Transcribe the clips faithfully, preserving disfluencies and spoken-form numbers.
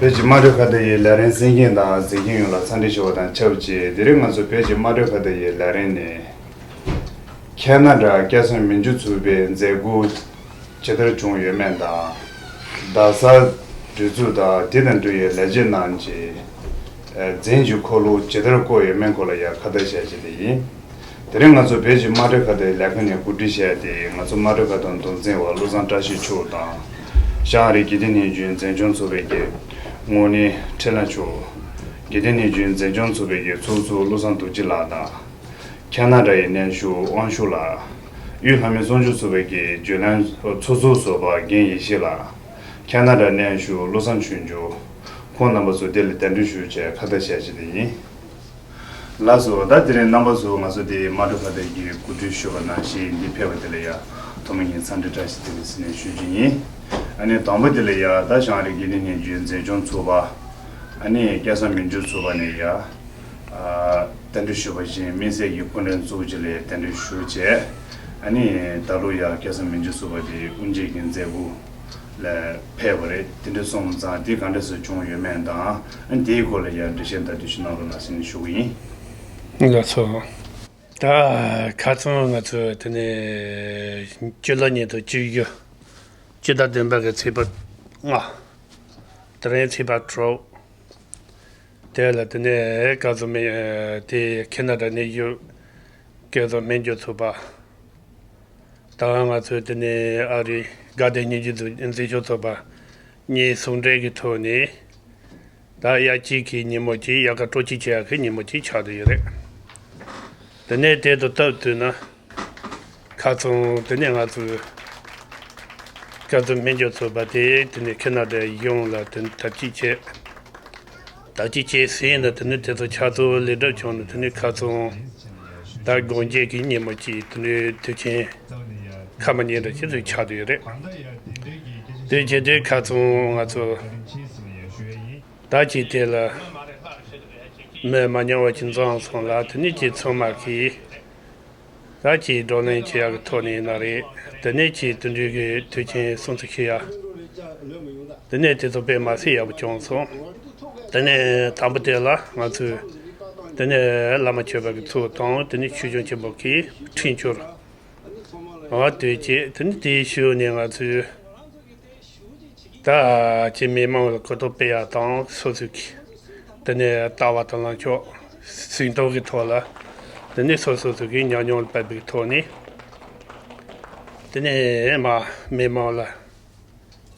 བོད་ཀྱི་དམངས་ཁྲོད་ཁ་བརྡ་ཡི་ལས་རིམ་གསན་མཁན་དང་གཟིགས་མཁན་ཡོངས་ལ་འཚམས་འདྲི་ཞུ་བ་དང་ཆབས་ཅིག་དེ་རིང་ང་ཚོ་བོད་ཀྱི་དམངས་ཁྲོད་ཁ་བརྡ་ཡི་ལས་རིམ་ནི། ཁ་ན་ཌ་སྐལ་བཟང་མི་འགྱུར་ཚོགས་པའི་མཛད་སྒོ་ཇི་ལྟར་བྱུང་ཡོད་མེད་དང་། རྡ་སར་སྒྲིག་འཛུགས་དང་དེ་དང་འབྲེལ་བའི་ལས་བྱེད་རྣམས་ཀྱིས་ཨ་འཛིན་གྱི་འཁོར་ལོ་ཇི་ལྟར་བསྐོར་ཡོད་མེད་སྐོར་ལ་ཡང་ཁ་བརྡ་བྱ་རྒྱུ་དེ་ཡིན། དེ་རིང་ང་ཚོ་བོད་ཀྱི་དམངས་ཁྲོད་ཁ་བརྡའི་ལས་ཁུངས་ནས་གོ་སྒྲིག་བྱས་ཏེ། ང་ཚོ་དམངས་ཁྲོད་ཁ་བརྡ་མདོ་འཛིན་པ་བློ་བཟང་བཀྲ་ཤིས་མཆོག་དང་། བྱང་ཨ་རིའི་དགེ་ལྡན་ནུས་བརྒྱུད་འཛིན་སྐྱོང་ཚོགས་པའི་གི་ངོས་ནས་ཁྲི་ལ་མཆོག་དགེ་ལྡན་ནུས་བརྒྱུད་འཛིན་སྐྱོང་ཚོགས་པའི་གི་ཚོགས་གཙོ་བློ་བཟང་རྡོ་རྗེ་ལགས་དང་། ཁ་ན་ཌ་ཡི་གནས་བཞུགས་དབང་ཕྱུག་ལགས། དབུས་ལྷ་མོའི་གསོལ་མཆོད་ཚོགས་པའི་གི་བརྒྱུད་ལམ་ཚོགས་གཙོ་ཟུར་པ་རྒན་ཡེ་ཤེས་ལགས། ཁ་ན་ཌ་གནས་བཞུགས་བློ་བཟང་ཆོས་འབྱོར། ཁོང་རྣམ་པ་ཚོ་འདི་ལ་གདན་འདྲེན་ཞུས་བྱས་ཁ་བརྡ་བྱས་བྱས་དེ་ཡིན། ལགས་སོ། ད་དེ་རིང་རྣམ་པ་ཚོ་ང་ཚོ་དེ་དམངས་ཁྲོད་ཁ་བརྡ་གི་གོ་སྒྲིག་ཞུས་པ་ནང་བཞིན་འདི་ཕེབས་པ་དེ་ལ་ཡ་ཐོག་མ་ཉིད་འཚམས་འདྲི་བཀྲ་ཤིས་བདེ་ལེགས་ཟེར་ནས་ཞུ་རྒྱུ་ཡིན། ཨ་ནི་དང་པོ་དེ་ལ་ཡ་ད་བྱང་ཨ་རིའི་དགེ་ལྡན་ནུས་བརྒྱུད་འཛིན་སྐྱོང་ཚོགས་པ། ཨ་ནི་སྐལ་བཟང་མི་འགྱུར་ཚོགས་པ་ནས་ཡ། ཨ་གདན་འདྲེན་ཞུས་པ་བཞིན་དམིགས་བསལ་གྱི་སྐུ་མགྲོན་གཙོ་བོ་ཅིག་ལ་གདན་འདྲེན་ཞུས་བྱས། ཨ་ནི་ད་ལོ་ཡ་སྐལ་བཟང་མི་འགྱུར་ཚོགས་པ་དེ་དབུ་འབྱེད་ཀྱི་མཛད་སྒོ་ལ་ཕེབས་པ་རེད། དེ་འདྲ་སོང་ཙང་དེ་ག་འདྲ་སེ་བྱུང་ཡོད་མེད་དང་། ཨ་ནི་དེའི་སྐོར་ལ་ཡ་འགྲེལ་བཤད་ད་དུས་ཤིག་གནང་རོགས་གནང་ཟེར་ནས་ཞུ་གི་ཡིན། ལགས་སོ། ད་ཁ་སང་ང་ཚོ་དེ་ནས་སྤྱི་ལོ་ཉིས་སྟོང་བཅུ་བཞི་སྤྱི་ཟླ་བདུན་པ་གི་ཚེས་པ་ལྔ། དེ་རིང་ཚེས་པ་དྲུག་དེ་ལ་དེ་ནས་སྐལ་བཟང་མི་དེ་ཁ་ན་ཌ་ནས་བཞུགས་སྐལ་བཟང་མི་འགྱུར་ཚོགས་པ་དང་། ང་ཚོའི་དེ་ནས་ཨ་རིའི་དགའ་ལྡན་སྙན་བརྒྱུད་འཛིན་སྐྱོང་ཚོགས་པ་གཉིས་ཟུང་འབྲེལ་གྱི་ཐོག་ནས། ད་དབྱར་སྐྱིད་ཀྱི་ཉིན་མོ་གཅིག་དབྱར་ཁ་སྤྲོ་སྐྱིད་ཆེ་ཡག་གི་ཉིན་མོ་གཅིག་ཆགས་བསྡད་ཡོད་རེད། དེ་ནས་དེ་དང་སྟབས་བསྟུན་ན། ཁ་སང་དེ་ནས་ང་ཚོའི་སྐལ་བཟང་མི་འགྱུར་ཚོགས་པ་དེ་དེ་ནས་ཁ་ན་ཌའི་གཞུང་ལ་དེ་ནས་དར་རྒྱས་བྱས། དར་རྒྱས་བྱས་ཟིན་ན་དེ་ནས་དེ་ཚོ་ཕྱག་ཚོ་ལས་སྒྲུབ་བྱུང་ན། དེ་ནས་ཁ་སང་ད་དགོངས་བཞེས་ཀྱི་ཉིན་མོ་གཅིག་དེ་ནས་དུས་ཆེན་ཁ་མ་ཉིན་འདྲ་ཞིག་ཏུ་ཆགས་བསྡད་ཡོད་རེད། དེ་བྱས་དུས་ཁ་སང་ང་ཚོ་ད་ཅིག་དེ་ལ་མི་མ་ཉམས་པ་ཅིག་འཛོམས་སོང་ལ། དེ་ནས་ཅིག་ཚང་མ་གིས་ད་ཅིག་བགྲོ་གླེང་བྱེད་ཡག་གི་ཐོག་ནས་ཡིན་ན་རེད། དེ་ནས་ཅིག་དེ་འདྲའི་གི་དུས་ཆེན་སྲུང་བརྩི་ཞུ་ཡ། དེ་ནས་དེ་ཚོ་དཔེ་མ་སྲིད་ཡག་པོ་བྱུང་སོང་། དེ་ནས་དང་པོ་དེ་ལ་ང་ཚོས་དེ་ནས་བླ་མ་མཆོད་པ་གི་ཚོགས་དང་། དེ་ནས་ཆོས་སྐྱོང་ཆེན་པོ་གི་ཁྲི་མཆོག་འོ་དེ་བྱས། དེ་ནས་དེའི་ཤུལ་ནས་ང་ཚོས་ད་ཅིག་མི་མང་ལ་གོ་རྟོགས་སྤེལ་ཡག་དང་། སོ་སོའི་གི་དེ་ནས་ལྟ་བ་དང་ལངས་ཕྱོགས་ཟིན་ཐོ་གི་ཐོག་ལ་དེ་ནས་སོ་སོ་སོ་གི་ཉམས་མྱོང་ལ་དཔག་པའི་ཐོག་ནས་དེ་ནས་མ་མི་མང་ལ་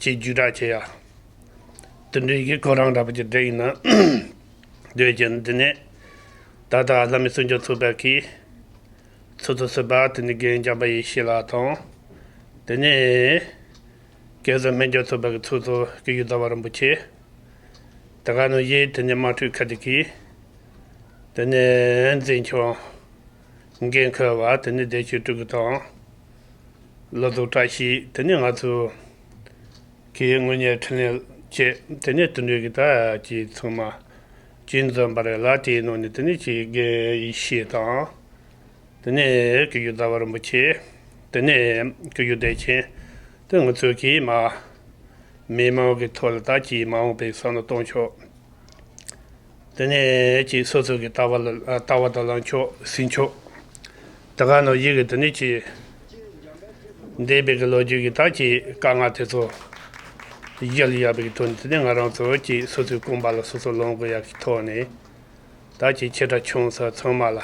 ཅིག་བརྒྱུད་བསྒྲགས་བྱེད་ཡ། དེ་འདྲའི་གི་གོ་རིམ་འདྲ་པོ་ཅིག་བསྒྲིགས་ཡིན་ན་འདོད་ཀྱི། དེ་ནས་ད་ལྟ་བླ་མའི་གསོལ་འདེབས་ཚོགས་པ་གི་ཚོགས་གཙོ་ཟུར་པ་དེ་ནས་རྒན་འཇམ་དཔལ་ཡེ་ཤེས་ལགས་དང་། དེ་ནས་སྐལ་བཟང་སྨན་སྦྱོར་ཚོགས་པ་གི་ཚོགས་གཙོ་སྐུ་ཞབས་ཟླ་བ་རིན་པོ་ཆེ། དེ་ག་ནང་བཞིན་དེ་ནས་དམངས་ཁྲོད་ཁ་བརྡ་གི་དེ་ནས་འཛིན་སྐྱོང་འགན་འཁུར་བ་དེ་ནས་བདེ་ཆེན་སྤྲུལ་སྐུ་དང་། བློ་བཟང་བཀྲ་ཤིས། དེ་ནས་ང་ཚོ་གི་དངུལ་གཉེར་འཕྲིན་ལས་བཅས། དེ་ནས་དེ་འདྲའི་གི་ད་ཅིག་ཚང་མ་ཅིག་འཛོམས་པ་རེད་ལ། དེའི་ནང་ནས་དེ་ནས་ཅིག་རྒན་ཡེ་ཤེས་དང་། དེ་ནས་སྐུ་ཞབས་ཟླ་བ་རིན་པོ་ཆེ། དེ་ནས་སྐུ་ཞབས་བདེ་ཆེན། དེ་ང་ཚོ་གིས་མ་མི་མང་གི་ཐོག་ལ་ད་ཅིག་མ་འོངས་པའི་བསམ་བློ་གཏོང་ཕྱོགས། དེ་ནས་ཅིག་སོ་སོ་གི་ལྟ་བ་ལ་ལྟ་བ་དང་ལངས་ཕྱོགས་ཟིན་ཕྱོགས། དེ་ག་ནང་བཞིན་གི་དེ་ནས་ཅིག་འདས་པའི་གི་ལོ་རྒྱུས་ཀྱི་ད་ཅིག་དཀའ་ངལ་དེ་ཚོ་གཞིར་བཞག་པའི་གི་ཐོག་ནས། དེ་ནས་ང་རང་ཚོ་ཅིག་སོ་སོའི་རྐང་པ་ལ་སོ་སོ་ལངས་དགོས་ཡག་གི་ཐོག་ནས། ད་ཅིག་ཆེ་ཕྲ་ཆུང་ས་ཚང་མ་ལ་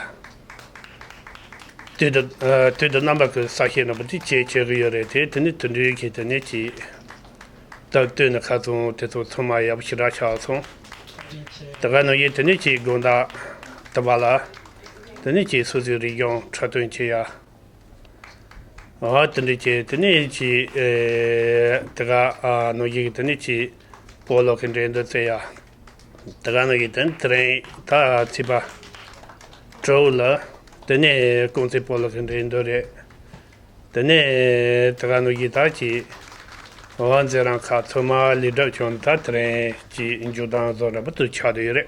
དུས་དང་ཨ་དུས་དང་རྣམ་པ་གི་ས་ཞིང་རིན་པོ་ཆེ་བྱེད་ཀྱི་ཡོད་རེད་དེ། དེ་ནས་དེ་འདྲའི་གི་དེ་ནས་ཅིག་སྟབས་བསྟུན་ནས་ཁ་སང་དེ་ཚོ་ཚང་མ་ཡག་པོ་ཞེ་དྲག་ཆགས་སོང་། དེ་ག་ནང་བཞིན་དེ་ནས་ཅིག་དགོང་དག་དུ་བ་ལ་དེ་ནས་ཅིག་སོ་སོའི་རིག་གཞུང་འཁྲབ་སྟོན་བྱེད་ཡ། ཨ་དེ་འདྲ་བྱས། དེ་ནས་ཅིག་ཨེ་དེ་ག་ཨ་ནང་བཞིན་གི་དེ་ནས་ཅིག་སྤོ་ལོ་གི་འགྲན་བསྡུར་རྩེ་ཡ། དེ་ག་ནང་བཞིན་དེ་ནས་དེ་རིང་ད་ཚེས་པ་དྲུག་ལ་དེ་ནས་རྐང་རྩེད་སྤོ་ལོ་གི་འགྲན་བསྡུར་རེད། དེ་ནས་དེ་ག་ནང་བཞིན་ད་ཅིག་འོ་མཛད་རིམ་ཁག་ཚང་མ་ལེགས་གྲུབ་བྱུང་། ད་དེ་རིང་ཅིག་མཇུག་སྡོམ་བཟོ་འདྲ་པོ་དེ་ཆགས་བསྡད་ཡོད་རེད།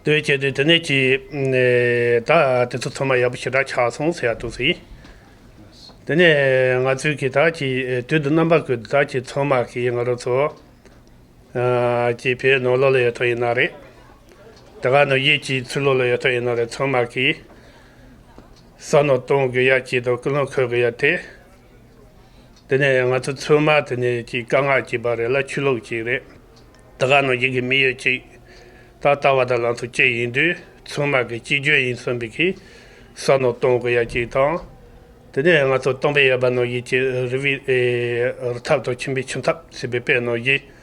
དེ་བྱས་དུས་དེ་ནས་ཅིག་ཨེ་ད་དེ་ཚོ་ཚང་མ་ཡག་པོ་ཞེ་དྲག་ཆགས་སོང་ཟེར་ཡ་འདུག་ཟེར། དེ་ནས་ང་ཚོའི་གི་ད་ཅིག་ཨེ་དུས་དང་རྣམ་པ་ཀུན་ཏུ་ད་ཅིག་ཚང་མ་གིས་ང་རང་ཚོ་ ཨ་ཅིག་བོད་ནང་ལོགས་ལ་ཡོད་དོ་ཡིན་ན་རེད། དེ་ག་ནང་བཞིན་ཅིག་ཚུར་ལོགས་ལ་ཡོད་དོ་ཡིན་ན་རེད། ཚང་མ་གིས་བསམ་བློ་གཏོང་དགོས་ཡ་ཅིག་དང་ཀུན་སློང་འཁོར་དགོས་ཡ་དེ། དེ་ནས་ང་ཚོ་ཚང་མ་དེ་ནས་ཅིག་དཀའ་ངལ་ཅིག་པ་རེད་ལ། ཆོས་ལུགས་ཅིག་རེད། དེ་ག་ནང་བཞིན་གྱི་མི་ཡུལ་གཅིག་ད་ལྟ་བ་དང་ལམ་སང་གཅིག་ཡིན་དུས། ཚང་མ་གི་གཅིག་གྱུར་ཡིན་བསམ་པའི་གི་བསམ་བློ་གཏོང་དགོས་ཡ་གཅིག་དང་། དེ་ནས་ང་ཚོ་སྟོན་པ་ཡོད་པ་ནང་བཞིན་གྱི་རི་བོའི་ཨེ་རི་ཐབས་དང་ཁྱིམ་པའི་ཁྱིམ་ཐབས་ཟེར་བའི་དཔེ་ནང་བཞིན།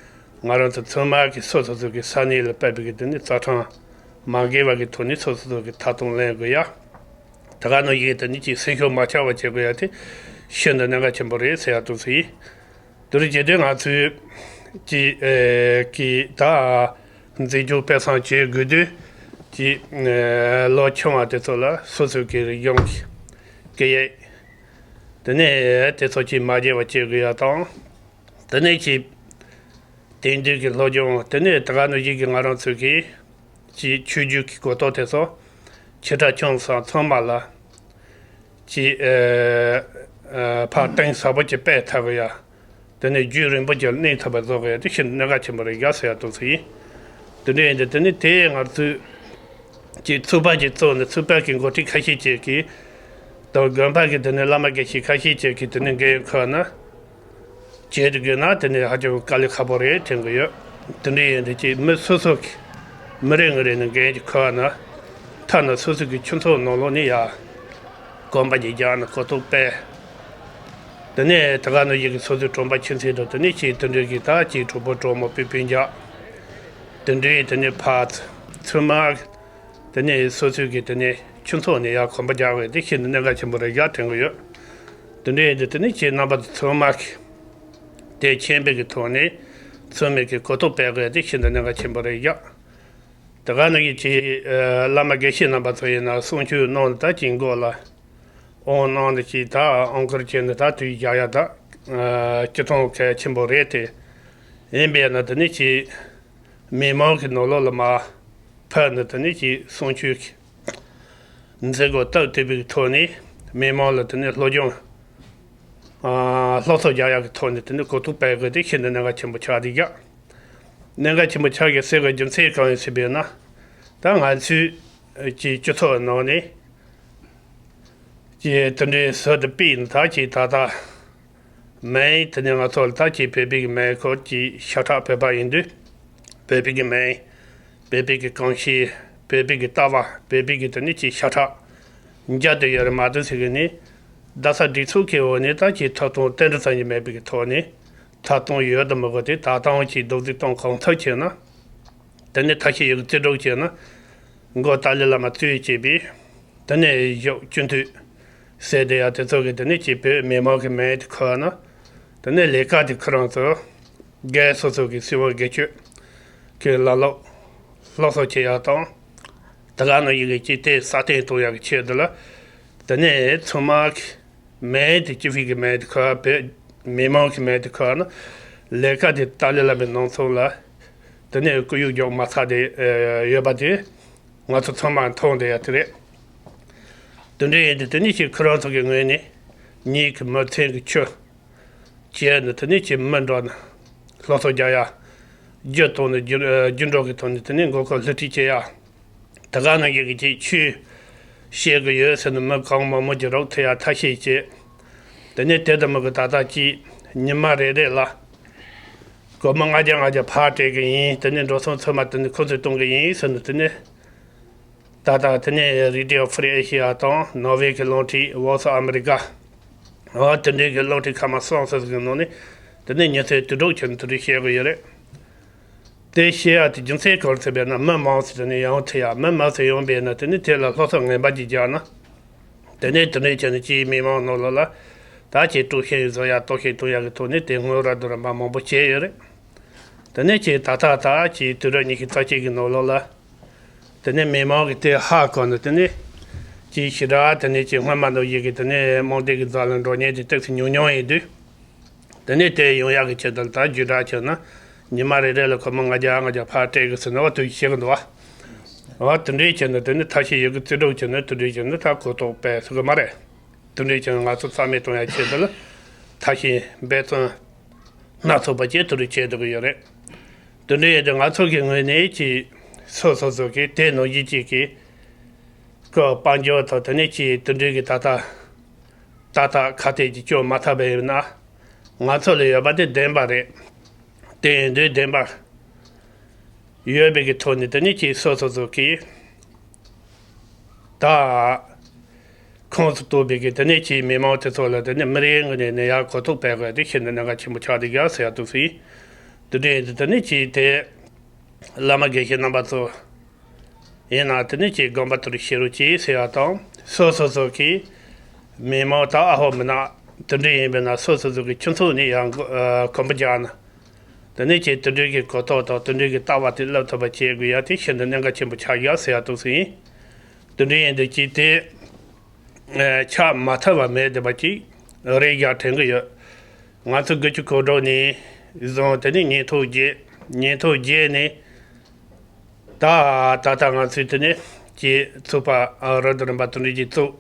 ང་རང་ཚོ་ཚང་མ་གི་སོ་སོ་སོ་གི་ས་གནས་ལ་དཔག་པའི་གི་དེ་ནས་རྩ་ཁྲིམས་མ་འགལ་བ་གི་ཐོག་ནས་སོ་སོ་སོ་གི་ཐབས་དང་ལེན་དགོས་ཡ། དེ་ག་ནང་བཞིན་དེ་ནས་ཀྱི་སེམས་ཤུགས་མ་ཆག་པ་བྱེད་དགོས་ཡ་དེ་ཤིན་ཏུ་གནད་འགག་ཆེན་པོ་རེད་ཟེར་ཡ་འདུག་ཟེར། དེ་རུ་བྱས་དུས་ང་ཚོས་ཀྱི་ཨེ་གི་ད་འཛིན་སྐྱོང་སྤེལ་གསུམ་བྱེད་དགོས་དུས་ཀྱི་ཨེ་ལོ་ཆུང་བ་དེ་ཚོ་ལ་སོ་སོ་གི་རིག་གཞུང་གི་སྐད་ཡིག་དེ་ནས་དེ་ཚོ་ཅིག་མ་བརྗེད་པ་བྱེད་དགོས་ཡ་དང་། དེ་ནས་ཀྱི་དེང་དུས་ཀྱི་སློབ་སྦྱོང་དེ་ནས་དེ་ག་ནང་བཞིན་གྱི་ང་རང་ཚོ་གི་ཀྱི་ཆོས་བརྒྱུད་ཀྱི་གོ་རྟོགས་དེ་ཚོ་ཆེ་ཕྲ་ཆུང་ཙམ་ཚང་མ་ལ་ཀྱི་ཨེ་ཨེ་ཕར་གཏིང་ཟབ་པོ་ཅིག་སྤེལ་ཐུབ་ཡ། དེ་ནས་རྒྱུན་རིང་པོ་ཅིག་གནས་ཐུབ་པ་བཟོ་དགོས་ཡ་དེ་ཤིན་ཏུ་གནད་འགག་ཆེན་པོ་རེད་ཡ་ཟེར་ཡ་འདུག་ཟེར་ཡིན། དེ་འདྲ་ཡིན་དུས་དེ་ནི་དེ་ང་ཚོས་ཀྱི་ཚོགས་པ་ཅིག་བཙུགས་ནས། ཚོགས་པ་གི་འགོ་ཁྲིད་ཁ་ཤས་ཅིག་གིས་དང་དགོན་པ་གི་དེ་ནས་བླ་མ་དགེ་བཤེས་ཁ་ཤས་ཅིག་གིས་དེ་ནས་འགན་ཁུར་ན། བྱེད་དགོས་ན་དེ་ནི་ཧ་ཅང་དཀའ་ལས་ཁག་པོ་རེད་དྲན་གི་ཡོད། དེ་འདྲ་ཡིན་དུས་ཀྱི་མི་སོ་སོ་གི་མི་རེ་ངོ་རེ་ནས་འགན་ཅིག་ཁུར་ན། ཐ་ན་སོ་སོ་གི་ཁྱིམ་ཚང་ནང་ལོགས་ནས་ཡ་གོམ་པ་ཅིག་རྒྱག་ན་གོ་རྟོགས་སྤེལ། དེ་ནས་དེ་ག་ནང་བཞིན་གྱི་སོ་སོའི་གྲོང་པ་ཁྱིམ་མཚེས་དང་དེ་ནས་ཀྱི་དེ་འདྲ་གི་ད་ཀྱི་གྲོགས་པོ་གྲོགས་མོ་སྤུན་སྤུན་ཀྱག་དེ་འདྲའི་དེ་ནས་ཕར་ཚུར་མ། དེ་ནས་སོ་སོའི་གི་དེ་ནས་ཁྱིམ་ཚང་ནས་ཡར་གོམ་པ་རྒྱག་དགོས་དེ་ཤིན་ཏུ་གནད་འགག་ཆེན་པོ་རེད་ཡ་དྲན་གི་ཡོད། དེ་འདྲ་ཡིན་དུས་དེ་ནས་ཁྱེད་རྣམ་པ་ཚོ་ཚང་མ་གི་དེ་མཁྱེན་པའི་གི་ཐོག་ནས་ཚང་མས་གི་གོ་རྟོགས་སྤེལ་དགོས་དེ་ཤིན་ཏུ་གནད་འགག་ཆེན་པོ་རེད་ཡ། དེ་ག་ནང་བཞིན་གྱི་ཨ་བླ་མ་དགེ་བཤེས་རྣམ་པ་ཚོ་ཡིན་ན་གསུང་ཆོས་གནང་ནས་ད་ཅིག་མགོ་ལ་ཨོང་གནང་ནས་ཅིག་ད་ཨོང་ཁུར་བྱས་ནས་ད་དུས་བཞག་ཡ་ད་ཨ་སྤྱི་ཚོགས་གལ་ཆེན་པོ་རེད་དེ། ཡིན་པས་ན་དེ་ནས་ཀྱི་མི་མང་གི་ནང་ལོགས་ལ་མར་ཕེབས་ནས་དེ་ནས་ཀྱི་གསུང་ཆོས་ཀྱི་མཛད་སྒོ་སྟབས་བདེ་བའི་ཐོག་ནས་མི་མང་ལ་དེ་ནས་སློབ་སྦྱོང་ཨ་སློབ་གསོ་རྒྱག་ཡག་གི་ཐོག་ནས་དེ་ནས་གོ་རྟོགས་སྤེལ་དགོས་དེ་ཤིན་ཏུ་གནད་འགག་ཆེན་པོ་ཆགས་བསྡད་ཡག། གནད་འགག་ཆེན་པོ་ཆགས་ཀྱི་ཟེར་བའི་རྒྱུ་མཚན་གང་ཡིན་ཟེར་བས་ན། ད་ང་ཚོའི་ཀྱི་སྤྱི་ཚོགས་ནང་ནས་ཀྱི་དེ་འདྲའི་ཟུར་དུ་ཕུད་ནས་ད་ཀྱི་ད་ལྟ་མིང་དེ་ནས་ང་ཚོ་ལ་ད་ཀྱི་བོད་པའི་གི་མིང་ཁོ་ཀྱི་ཤ་ཁྲག་བོད་པ་ཡིན་དུས། བོད་པའི་གི་མིང་། བོད་པའི་གི་གོམས་གཤིས། བོད་པའི་གི་ལྟ་བ། བོད་པའི་གི་དེ་ནས་ཀྱི་ཤ་ཁྲག་འཇགས་བསྡད་ཡོད་རེད་མ་གཏོགས་ཟེར་གི་ནི། རྡ་ས་སྒྲིག་འཛུགས་ཀྱི་འོག་ནས་ད་ཀྱི་ཐོབ་ཐང་དེ་འདྲ་ཙམ་ཞིག་མེད་པའི་གི་ཐོག་ནས། ཐོབ་ཐང་ཡོད་དམ་མེད་དེ་ད་ལྟའང་ཅིག་རྡོག་རྫིས་གཏོང་གང་ཐུབ་བྱས་ན། དེ་ནས་ཐབས་ཤེས་ཡོད་རྩིས་སྤྲོད་བྱས་ན། མགོ་ཏཱ་ལའི་བླ་མ་གཙོས་བྱས་པའི། དེ་ནས་གཞུག་སྤྱི་འཐུས་ཟེར་དེ་ཡང་དེ་ཚོ་གི་དེ་ནས་ཅིག་བོད་མི་མང་གི་མིང་དེ་ཁུར་ན། དེ་ནས་ལས་ཀ་དེ་ཁོ་རང་ཚོ་སྒེར་སོ་སོ་གི་སྲིད་དབང་སྒེར་གཅོད་ཀྱི་ལམ་ལུགས་སློབ་གསོ་བྱེད་ཡག་དང་། དེ་ག་ནང་བཞིན་གི་ཅིག་དེ་སྲ་བརྟན་གཏོང་ཡག་གི་ཆེད་དུ་ལ། དེ་ནས་ཚང་མ་གི་མིང་དེ་སྤྱི་འཐུས་ཀྱི་མིང་དེ་ཁུར་བ། མི་མང་གི་མིང་དེ་ཁུར་བ་ན། ལས་ཀ་དེ་ཏཱ་ལའི་བླ་མའི་ནང་ཚང་ལ་དེ་ནས་སྐུ་ཡུག་རྒྱོབ་མ་ཚར་དེ་ཡོད་པ་དེ་ང་ཚོ་ཚང་མ་མཐོང་བསྡད་ཡ་དེ་རེད། དེ་འདྲ་ཡིན་དུས་དེ་ནས་ཀྱི་ཁོ་རང་ཚོ་གི་ངོས་ནས་ཉིད་ཀྱི་མི་ཚེ་གི་ཆུ་བྱས་ནས་དེ་ནས་ཀྱི་མི་འགྲོ་ན་སློབ་གསོ་རྒྱག་ཡ། རྒྱུ་གཏོང་ནས་རྒྱུ་རྒྱུ་འགྲོ་གི་ཐོག་ནས་དེ་ནས་མགོ་སྐོར་སློབ་ཁྲིད་བྱེད་ཡ། དེ་ག་ནང་བཞིན་གྱི་ཅིག་ཆོས་བཤད་གི་ཡོད་ཟེར་ནས་མི་གང་མང་མང་ཅིག་རོགས་ཐུབ་ཡ་ཐབས་ཤེས་བྱེད། དེ་ནས་དེ་ལྟ་མི་གི་ད་ལྟ་ཅིག་ཉི་མ་རེ་རེ་ལ་སྒོར་མོ་ལྔ་བརྒྱ་ལྔ་བརྒྱ་ཕར་སྤྲད་གི་ཡིན། དེ་ནས་འགྲོ་སོང་ཚང་མ་དེ་ནས་ཁོ་ཚོས་གཏོང་གི་ཡིན་ཟེར་ནས། དེ་ནས་ད་ལྟ་དེ་ནས་རེ་ཌི་ཡོ་ཧྥི་རི་ཨེ་ཤི་ཡ་དང་ནོར་ཝེ་གི་རླུང་འཕྲིན། Voice of America། འོ་དེ་འདྲའི་གི་རླུང་འཕྲིན་ཁ་མ་སང་སང་གི་ནང་ནས་དེ་ནས་ཉི་ཚེ་དུས་དྲུག་ཕྱིན་དེ་འདྲ་བཤད་གི་ཡོད་རེད། དེ་བཤད་ཡ་དེ་རྒྱུ་མཚན་གང་རེད་ཟེར་བས་ན། མི་མང་ཙམ་དེ་ནས་ཡོང་ཐུབ་ཡ། མི་མང་ཙམ་ཡོང་བས་ན་དེ་ནས་དེ་ལ་སློབ་གསོ་ངན་པ་ཅིག་རྒྱག་ན། དེ་ནས་དེ་འདྲའི་ཆ་ནས་ཅིག་མི་མང་ནང་ལོགས་ལ་ད་ཅིག་དཀྲུག་ཤིང་བཟོ་ཡ་གཏོར་བཤིག་གཏོང་ཡ་གི་ཐོག་ནས་དེ་སྔོན་ར་དུ་ར་མ་མང་པོ་བྱས་ཡོད་རེད། དེ་ནས་ཅིག་ད་ལྟ་ད་ཅིག་དུས་རབས་ཉི་ཤུ་རྩ་གཅིག་གི་ནང་ལོགས་ལ། དེ་ནས་མི་མང་གི་དེ་ཧ་གོ་ནས་དེ་ནས་ཅིག་ཞེ་དྲག་དེ་ནས་ཅིག་སྔོན་མ་ནང་བཞིན་གི་དེ་ནས་དམངས་སྡེ་གི་རྩ་ལ་འགྲོ་མཁན་དེ་ཏོག་ཙམ་ཉུང་ཉུང་ཡིན་དུས། དེ་ནས་དེ་ཡོང་ཡག་གི་ཆེད་དུ་ད་བརྒྱུད་བསྒྲགས་བྱས་ན་ཉི་མ་རེ་རེ་ལ་སྒོར་མོ་ལྔ་བརྒྱ་ལྔ་བརྒྱ་ཕར་སྤྲད་གི་ཟེར་ནས་འོ་དེ་བཤད་གི་འདུག་བ། འོ་དེ་འདྲའི་ཆེད་དུ་དེ་ནས་ཐབས་ཤེས་ཡོད་རྒུ་རྩིས་སྤྲོད་བྱས་ནས་དེ་འདྲའི་ཆེད་དུ་ད་གོ་རྟོགས་སྤེལ་ཐུབ་གི་མ་རེད། དེ་འདྲའི་ཆེད་དུ་ང་ཚོ་རྩ་མེད་གཏོང་ཡག་ཆེད་དུ་ལ་ཐབས་ཤེས་འབད་བརྩོན་སྣ་ཚོགས་པ་བྱས་དེ་འདྲ་བྱས་བསྡད་གི་ཡོད་རེད། དེ་འདྲ་ཡིན་དུས་ང་ཚོ་གི་ངོས་ནས་ཀྱི་སོ་སོ་སོ་གི་དེ་ནང་བཞིན་གཅིག་གི་སྐུ་དཔལ་འབྱོར་དང་དེ་ནས་ཀྱི་དེ་འདྲའི་གི་ད་ལྟ་ད་ལྟ་ཁ་གཏད་ཀྱི་སྐྱོན་མ་ཐག་པ་ཡིན་ན་ང་ཚོ་ལ་ཡོད་པ་དེ་བདེན་པ་རེད། དེ་ཡིན་དུས་བདེན་པ་ཡོད་པའི་གི་ཐོག་ནས་དེ་ནས་ཀྱི་སོ་སོ་སོ་གི་ད་ཁོངས་སུ་གཏོགས་པའི་གི་དེ་ནས་ཀྱི་མི་མང་དེ་ཚོ་ལ་དེ་ནས་མི་རེ་ངོས་ནས་ནས་ཡར་གོ་རྟོགས་སྤེལ་དགོས་དེ་ཤིན་ཏུ་གནད་འགག་ཆེན་པོ་ཆགས་བསྡད་ཀྱག་ཟེར་ཡ་འདུག་ཟེར། དེ་འདྲ་ཡིན་དུས་དེ་ནས་ཀྱི་དེ་བླ་མ་དགེ་བཤེས་རྣམ་པ་ཚོ་ཡིན་ན་དེ་ནས་ཀྱི་དགོངས་པ་དེར་བཞེས་རོགས་གྱིས་ཟེར་ཡ་དང་སོ་སོ་སོ་གི་མི་མང་ད་ཨ་ཧོ་མི་ན་དེ་འདྲ་ཡིན་པས་ན་སོ་སོ་སོ་གི་ཁྱིམ་ཚང་ནས་ཡང་གོམ་པ་རྒྱག་ན། དེ་ནས་ཀྱི་དེ་འདྲའི་གི་གོ་རྟོགས་དང་དེ་འདྲའི་གི་ལྟ་བ་དེ་བསླབ་ཐུབ་པ་བྱེད་དགོས་ཡ་དེ་ཤིན་ཏུ་གནད་འགག་ཆེན་པོ་ཆགས་ཡ་ཟེར་ཡ་འདུག་ཟེར་ཡིན། དེ་འདྲ་ཡིན་དུས་ཀྱི་དེ་ཆགས་མ་ཐུབ་པ་མེད་བསྡད་པ་ཅིག་རེད་ཡ་དྲན་གི་ཡོད། ང་ཚོ་དགུ་བཅུ་གོ་དྲུག་ནས་བཟུང་དེ་ནས་ཉིས་སྟོང་བརྒྱད། ཉིས་སྟོང་བརྒྱད་ནས་ད་ད་ལྟ་ང་ཚོའི་དེ་ནས་ཀྱི་ཚོགས་པ་རི་དྭགས་རིམ་པ་དེ་འདྲ་ཅིག་བཙུགས།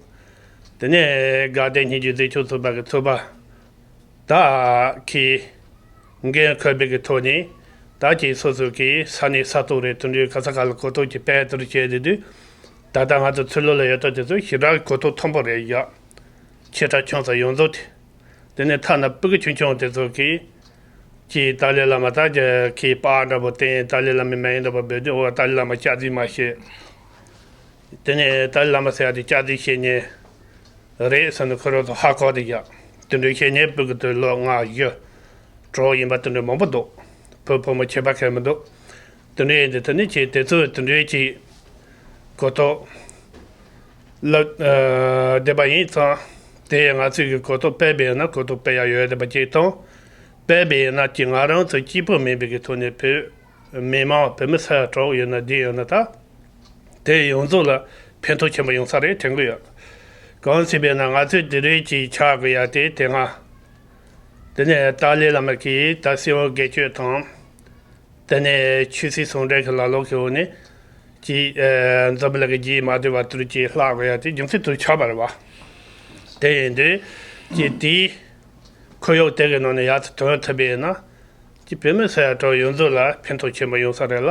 དེ་ནས་དགའ་ལྡན་སྙན་བརྒྱུད་འཛིན་སྐྱོང་ཚོགས་པ་གི་ཚོགས་པ། ད་ཁི་འགན་འཁུར་བའི་གི་ཐོག་ནས་ད་ཁྱེད་སོ་སོ་གི་ས་གནས་ས་ཐོག་རེད་དུ་འདྲའི་ག་ས་ག་ལ་གོ་རྟོགས་ཀྱི་དཔལ་དུར་བྱས་བསྡད་དུས། ད་ལྟ་ང་ཚོ་ཚུར་ལོག་ལ་ཡོད་དོ་དེ་ཚོ་ཞེ་དྲག་གོ་རྟོགས་མཐོན་པོ་རེད་ཡ། ཆེ་ཕྲ་ཆུང་ཚ་ཡོངས་རྫོགས་དེ། དེ་ནས་ཐ་ན་སྤུ་གུ་ཆུང་ཆུང་དེ་ཚོ་གི་ཀྱི་ཏཱ་ལའི་བླ་མ་ད་ཀྱི་ཁི་པར་འདྲ་པོ་བསྟན། ཏཱ་ལའི་བླ་མའི་མིང་འདྲ་པོ་འབོད་དུས་འོ་ཏཱ་ལའི་བླ་མ་སྐྱག་རྫུན་མ་བཤད། དེ་ནས་ཏཱ་ལའི་བླ་མ་ཟེར་ཡ་དེ་སྐྱག་རྫུན་བཤད་མཁན་རེད་ཟེར་ནས་ཁོ་རང་ཚོ་ཧ་གོ་བསྡད་ཡ། དེ་འདྲའི་བཤད་མཁན་སྤུ་གུ་དེ་ལོ་ལྔ་བཞི་དྲུག་ཡིན་པ་དེ་འདྲ་མང་པོ་འདུག་བུ་བུ་མོ་ཁྱད་པར་གང་མི་འདུག་དེ་འདྲ་ཡིན་དུས་དེ་ནས་ཀྱི་དེ་ཚོས་དེ་འདྲའི་ཀྱི་གོ་རྟོགས་ལ་བསྡད་པ་ཡིན་ཙང་། དེ་ང་ཚོས་ཀྱི་གོ་རྟོགས་སྤེལ་བས་ན་གོ་རྟོགས་སྤེལ་ཡ་ཡོད་བསྡད་པ་ཅིག་དང་། སྤེལ་བས་ན་ཀྱི་ང་རང་ཚོ་གཅིག་པུ་མིན་པའི་གི་ཐོག་ནས་བོད་མི་མང་བོད་མི་ས་ཡ་དྲུག་ཡོད་ན་བདུན་ཡོད་ན་ད། དེ་ཡོངས་རྫོགས་ལ་ཕན་ཐོགས་ཆེན་པོ་ཡོང་ས་རེད་དྲན་གི་ཡོད། གང་ཟེར་བས་ན་ང་ཚོས་དེ་རིང་ཀྱི་ཆགས་དགོས་ཡ་དེ་དེ་སྔ། དེ་ནས་ཏཱ་ལའི་བླ་མ་གིས་ད་སྲིད་དབང་སྒེར་གཅོད་དང་། དེ་ནས་ཆོས་སྲིད་ཟུང་འབྲེལ་གྱི་ལམ་ལུགས་ཀྱི་འོག་ནས་ཀྱི་ཨ་འཛམ་བུ་གླིང་གི་རྒྱུད་མ་བསྡུས་པ་དུར་གྱིས་བརླག་དགོས་ཡ་དེ་རྒྱུ་མཚན་དུ་ཆགས་པ་རེད་བ། དེ་ཡིན་དུས་ཀྱི་དེའི་ཁོར་ཡུག་དེ་གི་ནང་ནས་ཡར་ཚུར་ཐོན་ཐུབ་པས་ན་ཀྱི་བོད་མི་ས་ཡ་དྲུག་ཡོངས་རྫོགས་ལ་ཕན་ཐོགས་ཆེན་པོ་ཡོང་ས་རེད་ལ།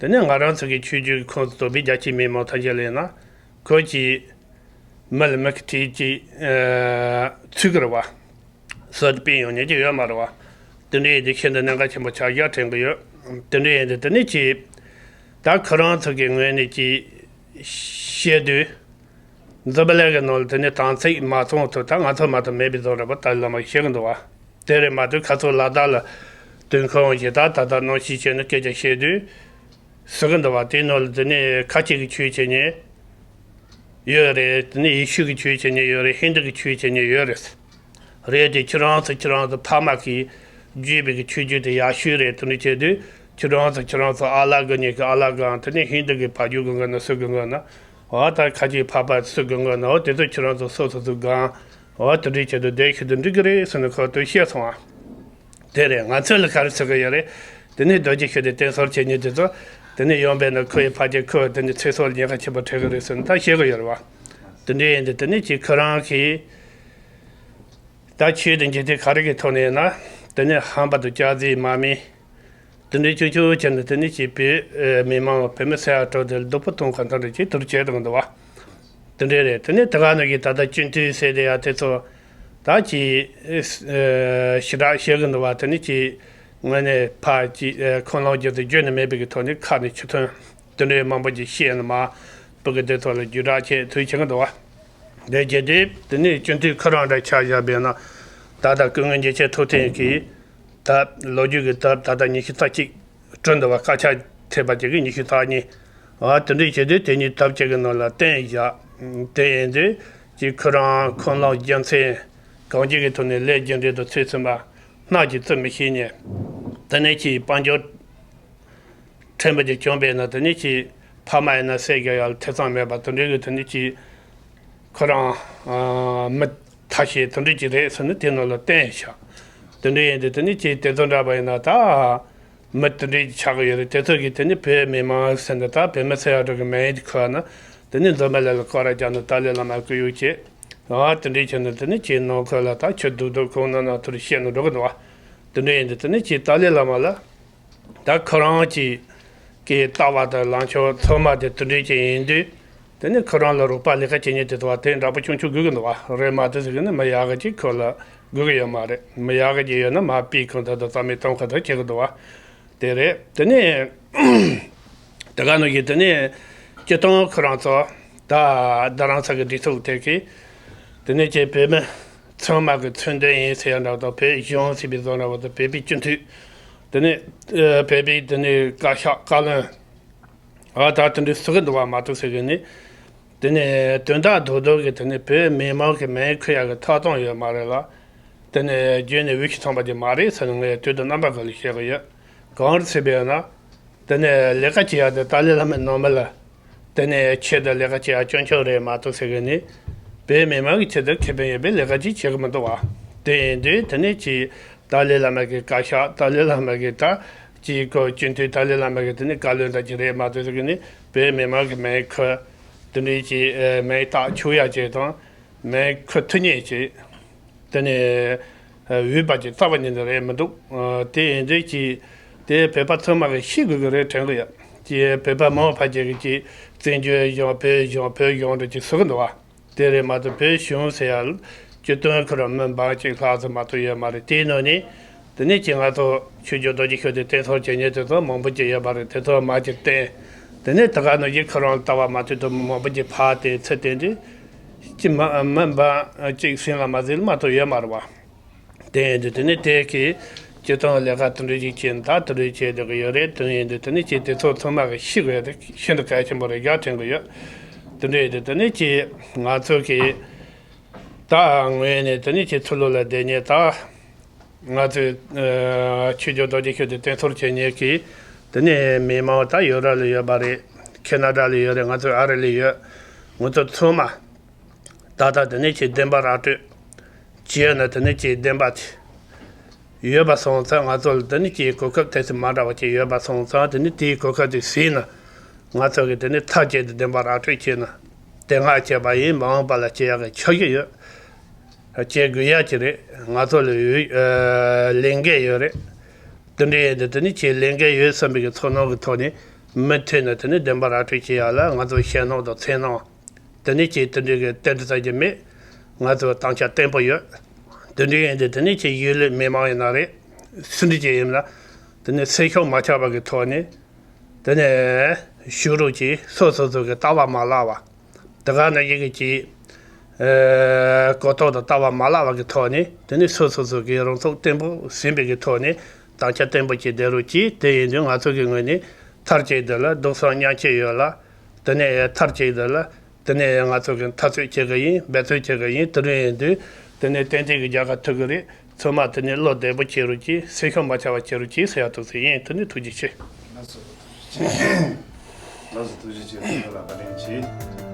དེ་ནས་ང་རང་ཚོ་གི་ཆོས་བརྒྱུད་ཀྱི་ཁོངས་སུ་གཏོགས་པའི་རྒྱ་ཆེའི་མི་མང་ཐམས་ཅད་ལ་ཡིན་ན་ཁོ་ཀྱི་མི་ལ་མི་གི་གྲས་ཀྱི་ཚུལ་གི་རེད་བ། སྲོལ་དུ་སྤེལ་ཡོང་མཁན་ཅིག་ཡོད་མ་རེད་བ། དེ་འདྲ་ཡིན་དུས་ཤིན་ཏུ་གནད་འགག་ཆེན་པོ་ཆགས་བཞག་དྲན་གི་ཡོད། དེ་འདྲ་ཡིན་དུས་དེ་ནས་ཀྱི་ད་ཁོ་རང་ཚོ་གི་ངོས་ནས་ཀྱི་བཤད་དུས། འཛམ་བུ་གླིང་གི་ནང་ལ་དེ་ནས་དམ་ཚིག་མ་སྲུང་ཐུབ་ད་ང་ཚོ་མ་གཏོགས་མེད་པའི་བཟོ་འདྲ་པོ་ཏཱ་ལའི་བླ་མ་བཤད་གི་འདུག་བ། དེ་རེད་མ་གཏོགས་ཁ་སང་ལ་དྭགས་ལ་དོན་ཁུར་འོང་ཞིག་ད་ད་ལྟ་གནམ་གཤིས་བྱས་ནས་སྐད་ཆ་བཤད་དུས། ཟེར་གི་འདུག་བ། དེའི་ནང་ལ་དེ་ནས་ཁ་ཆེ་གི་ཆོས་བྱེད་མཁན་ཡོད་རེད། དེ་ནས་ཡེ་ཤུ་གི་ཆོས་བྱེད་མཁན་ཡོད་རེད། ཧིན་དུ་གི་ཆོས་བྱེད་མཁན་ཡོད་རེད། རེད་དེ་ཁྱེད་རང་ཚོ་ཁྱེད་རང་ཚོ་ཕ་མ་གིས་བརྒྱུད་པའི་གི་ཆོས་བརྒྱུད་དེ་ཡག་ཤོས་རེད། དེ་འདྲ་བྱས་དུས་ཁྱེད་རང་ཚོ་ཁྱེད་རང་ཚོ་ཨ་ལ་གི་ཉིད་ཀྱི་ཨ་ལ་གང་དེ་ནས་ཧིན་དུ་གི་ཕ་རྒྱུད་གི་འགོ་ན་སུ་གི་འགོ་ན་འོ་ད་ཁ་ཆེ་ཕ་པ་སུ་གི་འགོ་ན་འོ་དེ་ཚོ་ཁྱེད་རང་ཚོ་སོ་སོ་སོ་གང་འོ་དེ་འདྲ་བྱས་དུས་བསྡད་ཤི་དུ་འགྲིག་གི་རེད་ཟེར་ནས་ཁོ་ཚོས་བཤད་སོང་བ། དེ་རེད། ང་ཚོ་ལ་ག་རེ་ཟེར་གི་ཡོད་རེད། དེ་ནས་རྡོ་རྗེ་ཤུགས་ལྡན་བསྟེན་གསོལ་བྱེད་མཁན་དེ་ཚོ་དེ་ནས་ཡོང་པས་ན་ཁོ་ཡི་ཕ་རྒྱུད་ཁོ་དེ་ནས་ཚེ་སྲོག་ལ་ཉེན་ཁ་ཆེན་པོ་འཕྲད་གི་རེད་ཟེར་ནས་ད་བཤད་གི་ཡོད་རེད་བ། དེ་འདྲ་ཡིན་དུས་དེ་ནས་ཀྱི་ཁོ་རང་གིས་ད་ཆོས་དང་འཇིག་རྟེན་ག་རེ་གི་ཐོག་ནས་ཡིན་ན་དེ་ནས་ཧམ་པ་དང་སྐྱག་རྫུན་མ་མིན་དེ་འདྲའི་ཆུང་ཆུང་བྱས་ནས་དེ་ནས་ཀྱི་བོད་མི་མང་བོད་མི་ས་ཡ་དྲུག་དེ་ལ་སྡུག་པོ་གཏོང་ག་འདྲ་འདྲ་ཅིག་དུར་བྱེད་དང་འདུག་བ། དེ་འདྲ་རེད། དེ་ནས་དེ་ག་ནང་གི་ད་ལྟ་སྤྱི་འཐུས་ཟེར་དེ་ཡ་དེ་ཚོ་ད་ཅི་ཞེ་དྲག་བཤད་གི་འདུག་བ། དེ་ནས་ཅི་ངོས་ནས་ཕ་ཅི་ཁོང་ལོག་རྒྱུ་དེ་བརྗོད་ནས་མེད་པའི་གི་ཐོག་ནས་ཁ་ནས་ཆུ་ཐོན་དེ་འདྲའི་མང་པོ་ཅིག་བཤད་ནས་མ་སྤུ་གི་དེ་ཚོ་ལ་བརྒྱུད་བསྒྲགས་བྱེད་ཚུལ་བྱེད་གི་འདུག་བ། དེ་བྱས་དུས་དེ་ནས་སྤྱི་འཐུས་ཁོ་རང་འདྲ་ཆ་བཞག་པས་ན་ད་ལྟ་སྐུ་ངོ་འཇིགས་བྱེད་ཐུབ་བསྟན་གྱིས་ད་ལོ་རྒྱུས་ཀྱི་ད་ད་ལྟ་ཉི་ཤུ་རྩ་གཅིག་བསྐྲུན་འདུག་བ། དཀར་ཆག་ཐེབས་པ་ཅིག་གིས་ཉི་ཤུ་རྩ་གཉིས། ཨ་དེ་འདྲ་བྱས་དུས་དེ་ཉིད་ཐབས་ཅིག་གི་ནང་ལ་བསྟན་བཞག་དེ་ཡིན་དུས་ཀྱི་ཁོ་རང་ཁོང་ལག་རྒྱུ་མཚན་གང་ཅིག་གི་ཐོག་ནས་ལས་རྒྱུ་འབྲས་དང་ཚུལ་མཐུན་པ་སྣ་གཅིག་བརྩི་མི་ཤེས་ནས། དེ་ནས་ཀྱི་དཔལ་འབྱོར་ཕྲན་བུ་ཅིག་བྱུང་བས་ན་དེ་ནས་ཀྱི་ཕ་མ་ཡིན་ན་བསད་རྒྱག་ཡག་ལ་ཐེ་ཚོམ་མེད་པ་དེ་འདྲའི་གི་དེ་ནས་ཀྱི་ཁོ་རང་མི་ཐ་ཤལ་དེ་འདྲ་ཅིག་རེད་ཟེར་ནས་དེ་ནང་ལ་བསྟན་བཞག་དེ་འདྲ་ཡིན་དུས་དེ་ནས་ཀྱི་དེ་ཚོ་འདྲ་པ་ཡིན་ན་ད། མི་དེ་འདྲའི་ཆགས་ཀྱི་ཡོད་རེད། དེ་ཚོ་གིས་དེ་ནི་བོད་མི་མང་ཟེར་འདི་ད་བོད་མི་ས་ཡ་དྲུག་གི་མིང་ཡིག་དེ་ཁུར་ན་དེ་ནི་འཛམ་བུ་གླིང་ལ་སྐོར་ར་རྒྱག་ནས་ཏཱ་ལའི་བླ་མ་སྐུ་གཡོག་བྱེད། ཨ་དེ་འདྲའི་ཆེད་ནས་དེ་ནི་ཁྱེད་ནང་ཁུལ་ལ་ད་ཁྱོད་སྡུག་སྡུག་ཁོང་ནང་ན་ཐུར་བཤད་ནས་འགྲོ་གི་འདུག་བ། དེ་འདྲ་ཡིན་དུས་དེ་ནི་ཁྱེད་ཏཱ་ལའི་བླ་མ་ལ་ ད་ཁོ་རང་གི་གི་ལྟ་བ་དང་ལངས་ཕྱོགས་ཚང་མ་དེ་དེ་འདྲའི་ཅིག་ཡིན་དུས། དེ་ནི་ཁོ་རང་ལ་རོགས་པ་ལས་ཀ་བྱེད་མཁན་དེ་ཚོ་བ་དེ་འདྲ་པོ་ཆུང་ཆུང་དགོས་ཀྱི་འདུག་བ། རེད་མ་གཏོགས་ཟེར་གི་ནི་མི་ཡག་གི་ཅིག་ཁོ་ལ་དགོས་ཀྱི་ཡོད་མ་རེད། མི་ཡག་གི་ཅིག་ཡོད་ན་མ་པི་གང་ཐད་དུ་རྩ་མེད་གཏོང་ཁ་ཐུག་བྱེད་ཀྱི་འདུག་བ། དེ་རེད། དེ་ནི་དེ་ག་ནང་བཞིན་དེ་ནི་སྤྱིར་བཏང་ཁོ་རང་ཚོ་ད་རྡ་རམ་ས་གི་སྒྲིག་འཛུགས་དེ་གི་དེ་ནི་ཅིག་བོད་མི་ཚང་མ་གི་མཚོན་དོན་ཡིན་ཟེར་ཡ་འདྲ་བ་དང་། བོད་གཞུང་ཟེར་བའི་བཟོ་འདྲ་བ་དང་། བོད་པའི་སྤྱི་འཐུས། དེ་ནས་ཨ་བོད་པའི་དེ་ནས་བཀའ་ཤག་བཀའ་བློན། ཨ་ད་དེ་འདྲའི་བཟོ་གི་འདུག་བ་མ་གཏོགས་ཟེར་གི་ནི། དེ་ནས་དོན་དག་རྡོག་རྡོག་གི་དེ་ནས་བོད་མི་མང་གི་མིང་འཁུར་ཡག་གི་ཐོབ་ཐང་ཡོད་མ་རེད་ལ། དེ་ནས་རྒྱུན་ནས་འོས་ཤོག་ཚང་པ་དེ་མ་རེད་ཟེར་ནས་ངས་དུས་དང་རྣམ་པ་ཀུན་ལ་བཤད་གི་ཡོད། གང་རེད་ཟེར་བས་ན། དེ་ནས་ལས་ཀ་བྱེད་ཡག་དེ་ཏཱ་ལའི་བླ་མའི་ནང་མི་ལ། དེ་ནས་ཆེད་དུ་ལས་ཀ་བྱེད་ཡག་སྐྱོན་ཆག་རེད་མ་གཏོགས་ཟེར་གི་ནི། བོད་མི་མང་གི་ཆེད་དུ་ཁེ་ཕན་ཡོད་པའི་ལས་ཀ་ཅིག་བྱེད་གི་མི་འདུག་བ། དེ་ཡིན་དུས་དེ་ནས་ཅིག་ཏཱ་ལའི་བླ་མ་གི་བཀའ་ཤག་ཏཱ་ལའི་བླ་མ་གི་ད་ཅིག་གོ་སྤྱི་འཐུས་ཏཱ་ལའི་བླ་མ་གི་དེ་ནི་བཀའ་བློན་དང་ཅིག་རེད་མ་གཏོགས་ཟེར་གི་ནི། བོད་མི་མང་གི་མིང་འཁུར། དེ་འདྲའི་ཅིག་མིང་རྟགས་འཁྱེར་ཡག་ཅིག་དང་། མིང་འཁུར་ཐུབ་མཁན་ཅིག་དེ་ནས་འོས་པ་ཅིག་རྩ་བ་ཉིད་ནས་རེད་མི་འདུག་དེ་ཡིན་དུས་ཀྱི་དེ་བོད་པ་ཚང་མ་གིས་ཤེས་དགོས་ཀྱི་རེད་དྲན་གྱི་ཡོད། ཀྱི་བོད་པ་མང་བ་ཕལ་ཆེར་གྱི་ཀྱི་བཙན་བྱོལ་གཞུང་བོད་གཞུང་བོད་གཞུང་འདྲ་ཅིག་བཟོ་གི་འདུག་བ། དེ་རེད་མ་གཏོགས་བོད་གཞུང་ཟེར་ཡ་སྤྱི་དོན་ཁོ་རང་མི་འབངས་གཅིག་ལྷག་ཙམ་མ་གཏོགས་ཡོད་མ་རེད། དེའི་ནང་ནས་དེ་ནས་ཀྱི་ང་ཚོ་ཆོས་རྒྱལ་རྡོ་རྗེ་ཤུགས་ལྡན་བསྟེན་གསོལ་བྱེད་མཁན་དེ་ཚོ་མང་པོ་ཅིག་ཡོད་པ་རེད། དེ་ཚོ་མ་ཅིག་བསྟེན། དེ་ནས་ད་ག་ནང་བཞིན་ཁོ་རང་ལྟ་བ་མ་མཐུན་དུ་མང་པོ་ཅིག་ཕར་བསྟེན་ཚུར་བསྟེན་དུས། ཅི་མ་མི་འབངས་གཅིག་སེམས་ལ་མ་ཟིན་མ་གཏོགས་ཡོད་མ་རེད་བ། དེ་ཡིན་དུས་དེ་ནི་དེ་གི་སྤྱི་བཏང་ལས་ཀ་དེ་འདྲ་ཞིག་བྱས་ནས་ད་དེ་འདྲ་བྱས་བསྡད་ཀྱི་ཡོད་རེད། དེ་ཡིན་དུས་དེ་ནི་ཅིག་དེ་ཚོ་ཚང་མ་གི་ཤེས་དགོས་ཡ་དེ་ཤིན་ཏུ་གལ་ཆེན་པོ་རེད། རྒྱ་དྲན་གྱི་ཡོད། དེ་འདྲ་ཡིན་དུས་དེ་ནི་ཅིག་ང་ཚོ་གི་ད་ངོས་ནས་དེ་ནི་ཅིག་ཚུར་ལོག་ལ་བསྡད་ཉེ་ད། ང་ཚོས་ཨ་ཆོས་རྒྱལ་རྡོ་རྗེ་ཤུགས་ལྡན་བསྟེན་གསོལ་བྱེད་མཁན་གྱི་དེ་ནས་མི་མང་ད་ཡུ་རོབ་ལ་ཡོད་པ་རེད། ཁེ་ན་ཌ་ལ་ཡོད་རེད། ང་ཚོ་ཨ་རི་ལ་ཡོད། ང་ཚོ་ཚང་མ་ད་ལྟ་དེ་ནས་ཀྱི་བདེན་པ་ར་སྤྲོད་བྱས་ན། དེ་ནས་ཀྱི་བདེན་པ་དེ་ཡོད་པ་སོང་ཙང་ང་ཚོ་ལ་དེ་ནས་ཀྱི་གོ་སྐབས་དེ་ཚོ་མ་འདྲ་བ་ཅིག་ཡོད་པ་སོང་ཙང་། དེ་ནས་དེའི་གོ་སྐབས་དེ་ཟིན་ན། ང་ཚོ་གིས་དེ་ནས་མཐར་བསྐྱལ་ཏེ་བདེན་པ་ར་སྤྲོད་བྱས་ན། དེ་སྔ་བྱས་པ་ཡིན་མ་འོངས་པ་ལ་བྱེད་ཡག་གི་ཆོག་གི་ཡོད། བྱེད་དགོས་ཡ་ཅིག་རེད། ང་ཚོ་ལ་ཡོད་ཨ་ལས་འགན་ཡོད་རེད། དེ་འདྲ་ཡིན་དུས་དེ་ནི་ཁྱེད་ལས་འགན་ཡོད་བསམ་པའི་གི་ཚོར་སྣང་གི་ཐོག་ནས་མུ་མཐུད་ནས་དེ་ནི་བདེན་པ་ར་སྤྲོད་བྱེད་ཡ་ལ་ང་ཚོ་ཞེད་སྣང་དང་འཚེར་སྣང་དེ་ནི་ཁྱེད་དེ་འདྲའི་གི་ཏན་ཏན་ས་ཀྱི་མེད། ང་ཚོ་དམ་བཅའ་བརྟན་པོ་ཡོད། དེ་འདྲ་ཡིན་དུས་དེ་ནི་ཁྱེད་ཡུལ་ལས་མི་མང་ཡིན་ན་རེད། སུ་འདྲ་ཅིག་ཡིན་ན་དེ་ནི་སེམས་ཤུགས་མ་ཆག་པ་གི་ཐོག་ནས། དེ་ནས་ཞུ་རོགས་ཀྱིས་སོ་སོ་སོ་གི་ལྟ་བ་མ་བརླག་པ། དེ་ག་ནང་བཞིན་གྱི་ཨེ་གོ་རྟོགས་དང་ལྟ་བ་མ་བརླག་པ་གི་ཐོག་ནས། དེ་ནས་སོ་སོ་སོ་གི་རང་ཚུགས་བརྟན་པོ་ཟིན་པའི་གི་ཐོག་ནས་དམ་བཅའ་བརྟན་པོ་བྱས་བསྡད་རོགས་གྱིས། དེ་ཡིན་དུས་ང་ཚོ་གི་ངོས་ནས་མཐར་གཅིག་ཏུ་ལ་སྡུག་བསྔལ་མཉམ་སྐྱེད་ཡོད་ལ། དེ་ནས་མཐར་གཅིག་ཏུ་ལ་དེ་ནས་ང་ཚོ་གི་འཐབ་རྩོད་བྱེད་གི་ཡིན། འབད་རྩོལ་བྱེད་གི་ཡིན། དེ་རིང་ཡིན་དུས་དེ་ནས་ཏན་ཏན་གྱི་རྒྱལ་ཁ་ཐོབ་གི་རེད། ཚང་མ་དེ་ནས་བློ་བདེ་པོ་བྱེད་རོགས་གྱིས། སེམས་ཤུགས་མ་ཆག་པ་བྱེད་རོགས་གྱིས་ཟེར་ཡ་ཐུགས་སྲས་ཡིན། དེ་ནས་ཐུགས་རྗེ་ཆེ། ལགས་སོ། ལགས་སོ། ཐུགས་རྗེ་ཆེ། ཁྱེད་ལ་བཀའ་དྲིན་ཆེ།